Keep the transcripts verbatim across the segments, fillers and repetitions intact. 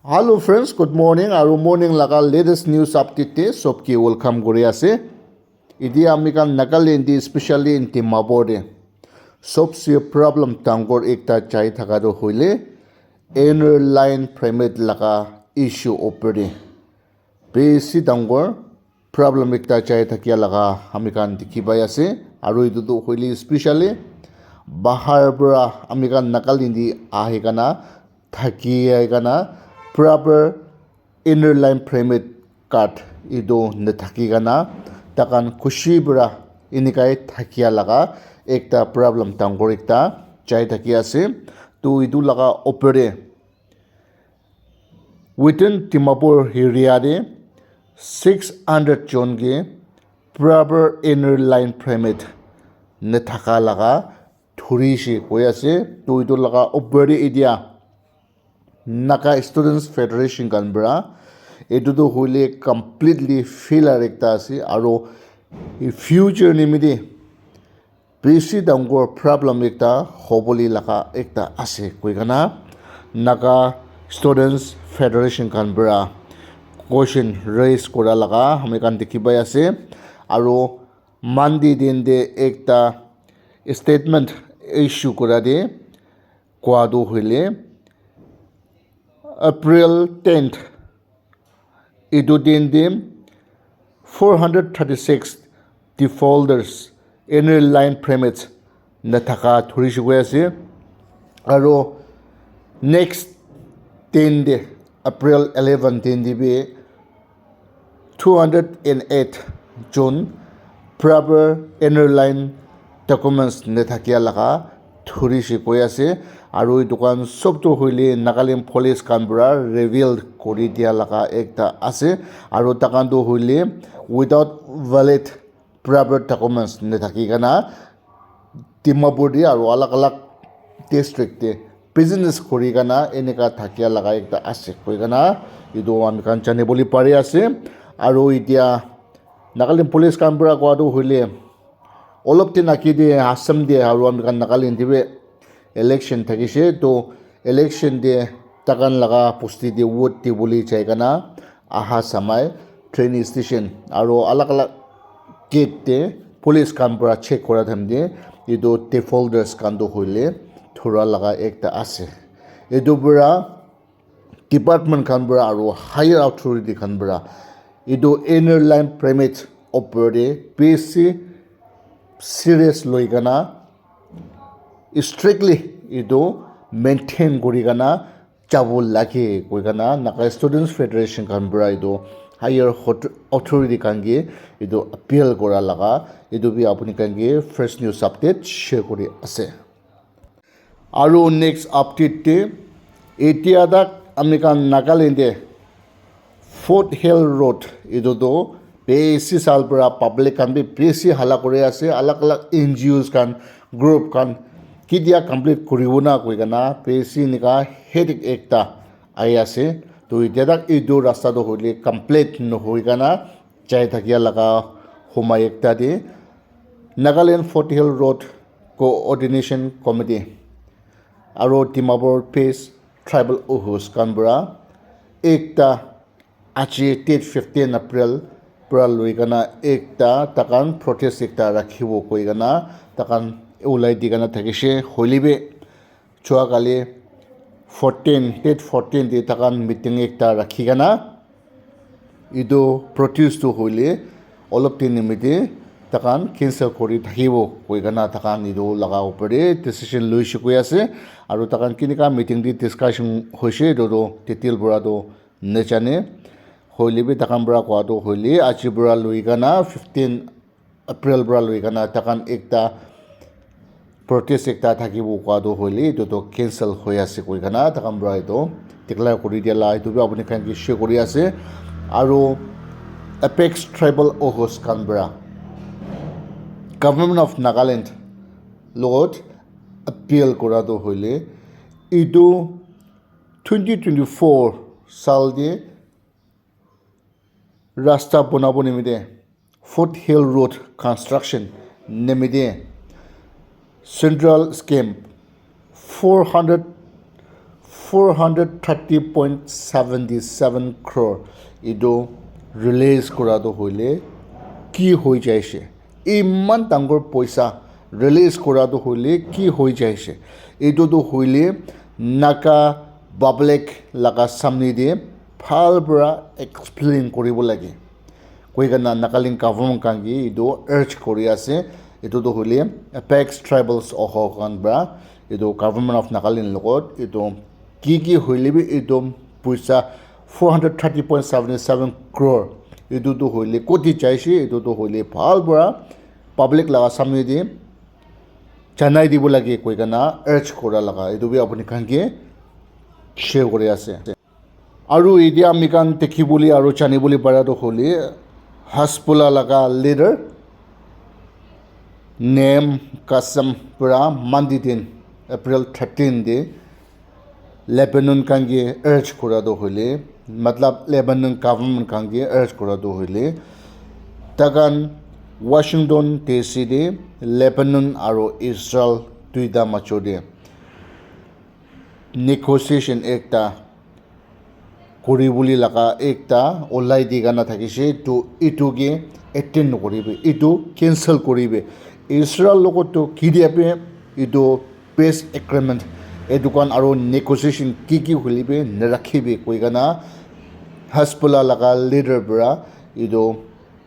Hello friends, good morning. Aru morning laga latest news update te sobke welcome kuri ase. Etia ami khan Nagaland te, especially in Dimapur te, sobse problem dangor ekta jai thaka toh hoile inner line permit laga issue opor te. Besi dangor problem ekta jai thakia laga ami khan dikhi pai ase. Aru etu tu hoile specially bahar para ami khan Nagaland te ahi kana thaki ahi kana proper inner line permit card etu nathaki kana takhan khushi para enikai thakia laga ekta problem dangor ekta jai thaki ase. To etu laga opor te within Dimapur area te six hundred jon ke proper inner line permit nathaka laga dhuri se koi ase. To etu laga opor te etia Naga Students Federation khan para etu tu hoile completely failure ekta ase, aru future nimite besi dangor problem ekta hobole laga ekta ase koi kana Naga Students Federation khan para question raise kura laga ami khan dikhi pai ase. Aru Monday din te ekta statement issue kura te kua tu hoile April tenth etu din te four hundred thirty six defaulters inner line permits nathaka dhuri se koi ase. Aru next din te April eleven din te bi two hundred and eight jon proper inner line documents nathakia laga dhuri se koi ase. Aru etu khan sob tu hoile Nagaland police khan para reveal kuri dia laga ekta ase. Aru takhan tu hoile without valid proper documents nathaki kana Dimapur te aru alag alag district te business kuri kana enika thakia laga ekta ase koi kana etu ami khan jani bole pari ase. Aru etia Nagaland police khan para kua tu hoile olop din age te Assam te aru ami khan Nagaland te bi election thakise, to election te takhan laga bosti te vote dibole jai kana aha samai train station aru alag alag gate te police khan para check kura time te etu defaulters khan tu hoile dhura laga ekta ase. Etu para department khan para aru higher authority khan para etu inner line permit opor te besi serious loi kana strictly etu maintain kuri kana jabo lage koi kana Naga Students Federation khan para etu higher hot- authority khan ke etu appeal kura laga etu bi apuni khan ke fresh news update share kuri ase. Aru next update te etia tak ami khan Nagaland te Fort Hill Road etu tu besi sal para public khan bi besi hala kuri ase, alag alag N G Os khan, group khan ketia complete kuribo na koi kana besi enika headache ekta ahi ase. To etia tak etu rasta tu hoile complete nohoi kana jai thakia laga homai ekta te Nagaland Fort Hill Road Coordination Committee aru Dimapur Peace Tribal Ohus khan para ekta aji date fifteen April para loi kana ekta takhan protest ekta rakhibo koi kana takhan ulai di kana thakise. Hoile bi jua kali fourteen, date fourteen te takhan meeting ekta rakhi kana etu protest tu hoile olop din nimite takhan cancel kuri thakibo koi kana takhan etu laga opor te decision loise koi ase. Aru takhan kinika meeting te discussion hoise etu tu detail para tu najane. Hoile bi takhan para kua tu hoile aji para loi kana fifteen April para loi kana takhan ekta protest ekta thakibo kua tu hoile etu tu cancel hoi ase koi kana takhan para etu declare kuri dia la etu bi apuni khan ke share kuri ase. Aru Apex Tribal Ohus khan para Government of Nagaland logot appeal kura tu hoile etu twenty twenty-four sal te rasta banabo nimite Fort Hill Road construction nimite central scheme four hundred four hundred thirty point seventy seven crore etu release kura tu hoile ki hoi jaise? Iman dangor poisa release kura tu hoile ki hoi jaise? Etu tu hoile Naga public laga samne te bhal para explain kuribo lage. Koi kana Nagaland government khan ke etu urge kuri ase. Etu tu hoile apex tribals oho khan para etu government of Nagaland logot etu ki ki hoile bi etu poisa four hundred thirty point seventy seven crore etu tu hoile koti jaise, etu tu hoile bhal para public laga samne te janai dibo lage koi kana urge kura laga etu bi apuni khan ke share kuri ase. Aru etia ami khan dikhi bole aru jani bole para tu hoile Hezbollah laga leader Naim Qassem para Monday din April thirteen de Lebanon khan ke urge kura tu hoile, matlab Lebanon government khan ke urge kura tu hoile, takan Washington D C de Lebanon aru Israel duita majo de negotiation ekta kuri bole laga ekta olai di kana thakise, to etu ke attend nokoribe, etu cancel koribe. Israel logot to ketia bi etu peace agreement etu khan aru negotiation ki ki hoile bi narakhibe koi kana Hezbollah laga leader para etu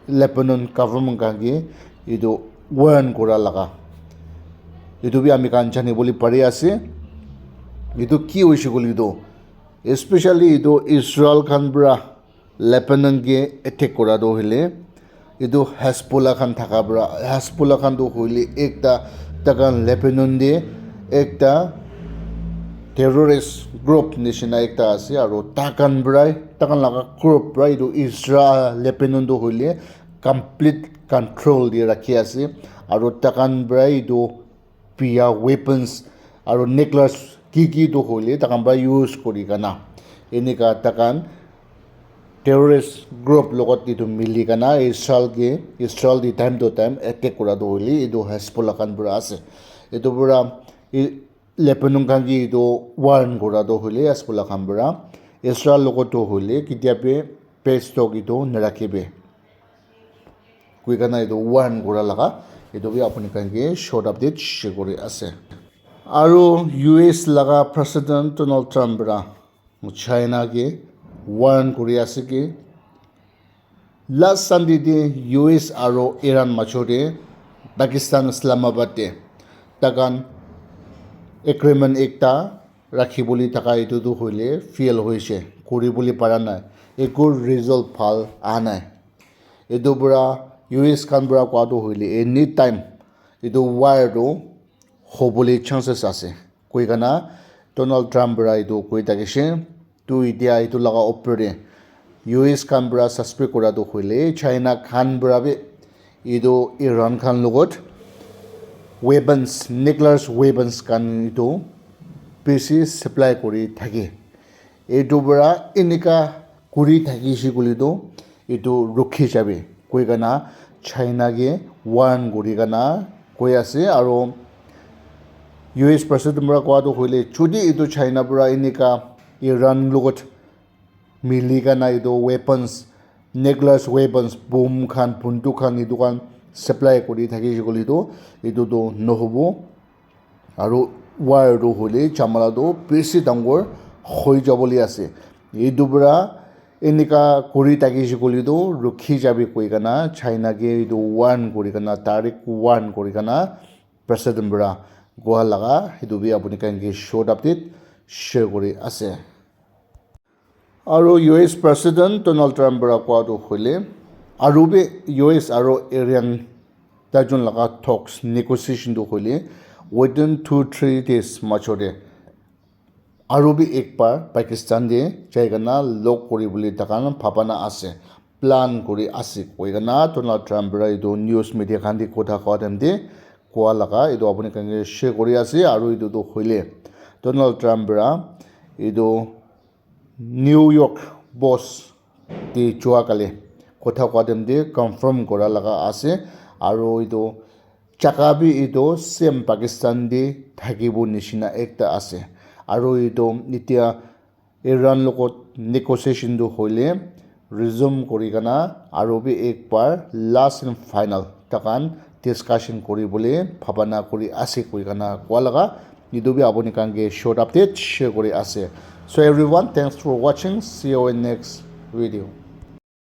Lebanon government khan ke etu warn kura laga etu bi ami khan jani bole pari ase. Etu ki hoise koile tu, especially etu Israel khan para Lebanon ke attack kura tu hoile, etu Hezbollah khan thaka para, Hezbollah khan tu hoile ekta takan Lebanon de ekta terrorist group nishina ekta ase, aru takan para, takan laga group para etu Israel, Lebanon tu hoile complete control de rakhi ase, aru takan para etu bia weapons aru nuclear ki ki tu hoile takan para use kuri kana enika takan terrorist group logot etu mili kana Israel ke, Israel de time to time attack kura tu hoile etu Hezbollah khan para ase. Etu para e-, Lebanon khan ke etu warn kura tu hoile Hezbollah khan para Israel logot tu hoile ketia bi peace talk etu narakhibe koi kana etu warn kura laga etu bi apuni khan ke short update share kuri ase. Aru U S laga President Donald Trump para China ke warn kuri ase ki last Sunday de U S aru Iran majo de Pakistan Islamabad de takan agreement ekta rakhi bole thaka etu tu hoile fail hoise, kuri bole para nai, eku result bhal aha nai. Etu para U S khan para koa tu hoile anytime etu war tu hobole chances ase koi kana Donald Trump para etu koi thakise. Tu etia etu laga opor de U S khan para suspect kura tu hoile China khan para bi etu Iran khan logot weapons, nuclear weapons khan etu besi supply kuri thake. Etu para enika kuri thakise koile tu etu rukhi jabe koi kana China ke warn kuri kana koi ase. Aru U S President para koa tu hoile jodi etu China para enika Iran logot mili kana etu weapons, nuclear weapons, bomb khan, bunduk khan etu khan supply kuri thakise koile tu etu tu nohobo. Aru war tu hoile jamala tu besi dangor hoi jabole ase. Etu para enika kuri thakise koile tu rukhi jabe koi kana China ke etu warn kuri kana direct warn kuri kana President para koa laga etu bi apuni khan ke short update share kuri ase. Aru U S President Donald Trump para koa tu hoile aru bi U S aru Iran taijon laga talks negotiation tu hoile within two three days majo de aru bi ek bar Pakistan de jai kana log kuri bole takan bhabana ase, plan kuri ase koi kana Donald Trump para etu news media khan de kotha koa time de koa laga etu apuni khan ke share kuri ase. Aru etu tu hoile Donald Trump para etu New York Post te jua kali kotha koa time te confirm kura laga ase. Aru etu jaga bi etu same Pakistan te thakibo nishina ekta ase. Aru etu etia Iran logot negotiation tu hoile resume kori kana aru bi ek bar last and final takan discussion kori bole bhabana kori ase koi kana koa laga etu bi apuni khan ke short update share kori ase. So everyone, thanks for watching. See you in next video.